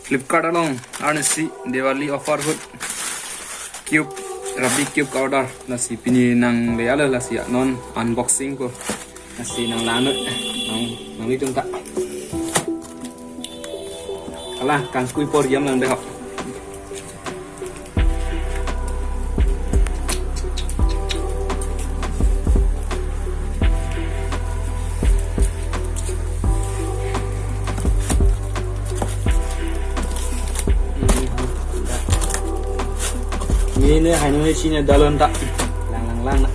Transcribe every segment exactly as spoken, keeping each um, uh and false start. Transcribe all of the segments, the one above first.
Flipkart along arnisi Diwali offer ahut cube, Rubik cube ka-order. Lasi pini nangle-etlo, lasi non unboxing ko. Lasi nanglang non. Nang, nanglitum ta. Ala kangkui apor jam lang dehok. Neli heno neli chini dalon ta. Lang, lang, lang na.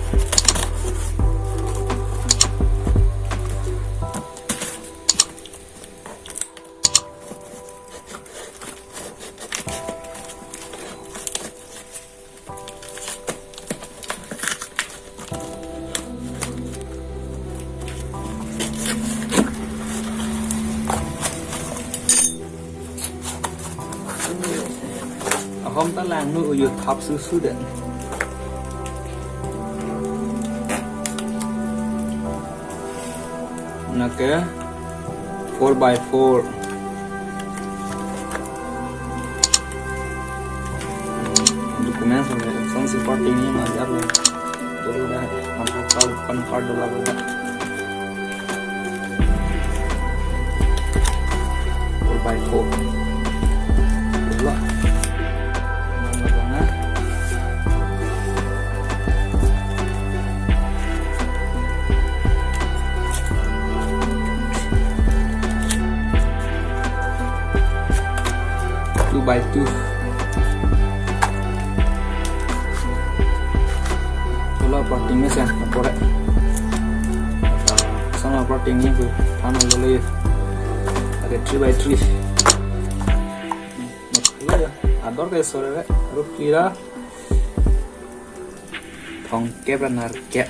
Ahom ta lang nu uyo thap susu den. Nake four by four. Documents, some supporting ni majar lo. Dolo dah, masuk kau pan card dolo dah. Four by four. Dolo. Mana jangan. Two by two. Dolo parting ni sa, apore. Sama parting ni tu, than lo le. Ada three by three. Lo ya, ador ke sore re, rup kira. Thongkep ra nerkep.